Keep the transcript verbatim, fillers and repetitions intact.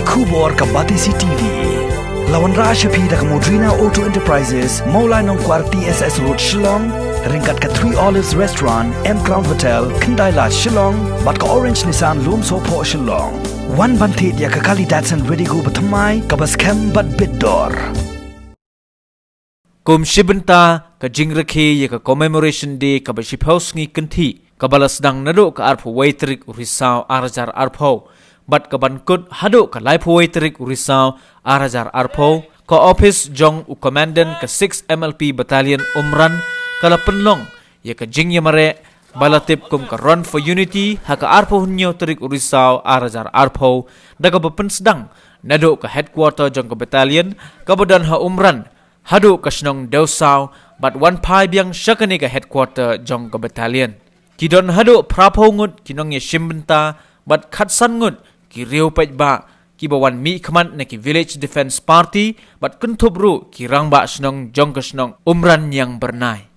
Khubor ka Batesi T V. La wanrah sha phi da ka Modrina Auto Enterprises, Mawlai Nongkwar T S S Road, Shillong, ryngkat ka Three Olives Restaurant, M Crown Hotel, Khyndai Lad, Shillong, bad ka Orange Nissan Lumsohphoh, Shillong. Wan ban thied ïa ka kali Datsun Redigo bathymmai kaba skhem bad bit dor. Kum shi bynta ka jingrakhe ïa ka Commemoration Day kaba shiphew sngi kynthih, kaba la sdang naduh ka arphew wei tarik u Risaw ar hajar arphew, bad kaban kut haduh ka laiphew wei tarik u Risaw ar hajar arphew, ka ophis jong u Commandant ka Six M L P Battalion Umran ka la pynlong ïa ka jingïamareh ba la tip kum ka Run for Unity ha ka arphew hynñiew tarik u Risaw ar hajar arphew, da kaba pynsdang naduh ka headquarter jong ka battalion kaba don ha Umran haduh ka shnong Dewsaw, bad wan phai biang sha kane ka headquarter jong ka battalion. Ki don haduh phraphew ngut ki nongïashim bynta bad khatsan ngut ki riew paidbah kiba wan mihkhmat na ki Village Defence Party bad kynthup ruh ki rangbah shnong jong ka shnong Umran Niang Byrnai.